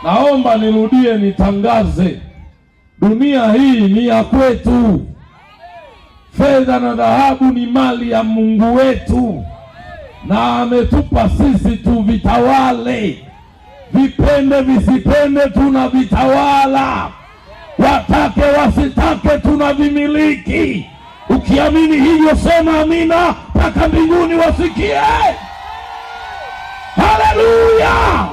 Naomba nirudie nitangaze, dunia hii ni ya kwetu. Fedha na dhahabu ni mali ya Mungu wetu, na ametupa sisi tuvitawale. Vipende visipende tunavitawala, watake wasitake tunavimiliki. Ukiamini hivyo sema amina mpaka mbinguni wasikie. Haleluya!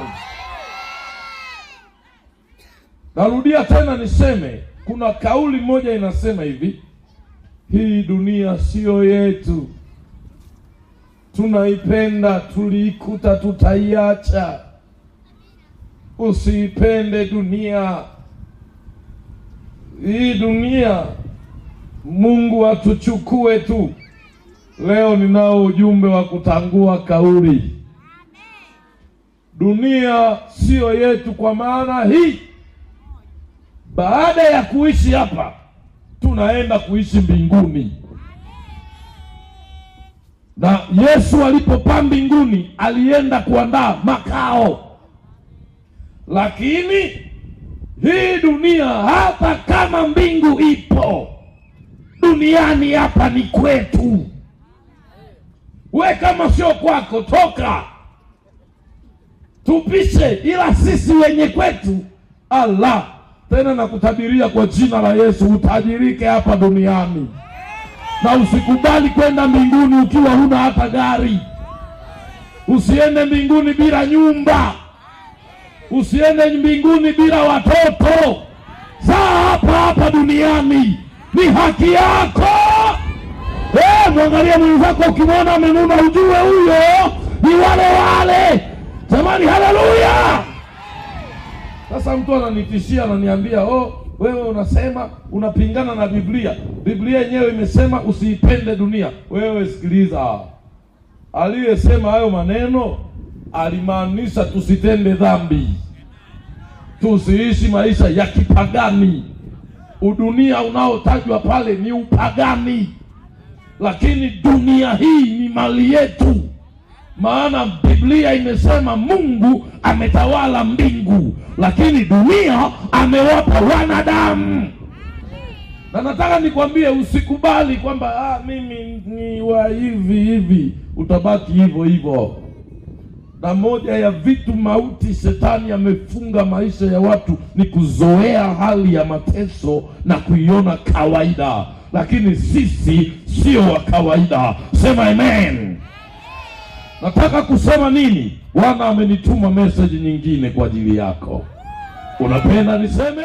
Narudia tena niseme, kuna kauli moja inasema hivi: hii dunia sio yetu, tunaipenda, tuliikuta, tutaiacha. Usiipende dunia. Hii dunia Mungu atuchukue tu. Leo ninao ujumbe wa kutangua kauli. Dunia sio yetu, kwa maana hii baada ya kuishi hapa tunaenda kuishi mbinguni. Na Yesu alipopaa mbinguni alienda kuandaa makao. Lakini hii dunia, hata kama mbingu ipo, duniani hapa ni kwetu. We kama sio kwako toka, tupishe, ila sisi wenye kwetu. Allah, tena nakutabiria kwa jina la Yesu, utajirike hapa duniani. Na usikubali kwenda mbinguni ukiwa huna hata gari. Usiende mbinguni bila nyumba. Usiende mbinguni bila watoto. Saa hapa hapa duniani ni haki yako. Mwangalie mwenzako, ukimwona amenuna ujue huyo ni wale wale. Jamani, haleluya! Sasa mtu ananitishia, ananiambia, oh, wewe unasema unapingana na Biblia. Biblia yenyewe imesema usiipende dunia. Wewe sikiliza, aliyesema hayo maneno alimaanisha tusitende dhambi, tusiishi maisha ya kipagani. Udunia unaotajwa pale ni upagani, lakini dunia hii ni mali yetu. Maana Biblia imesema Mungu ametawala mbingu, lakini dunia amewapa wanadamu. Na nataka nikwambie, usikubali kwamba mimi ni wa hivi hivi, utabaki hivyo hivyo. Na moja ya vitu mauti shetani amefunga maisha ya watu ni kuzoea hali ya mateso na kuiona kawaida. Lakini sisi sio wa kawaida. Sema amen. Nataka kusema nini? Bwana amenituma message nyingine kwa ajili yako. Unapenda niseme?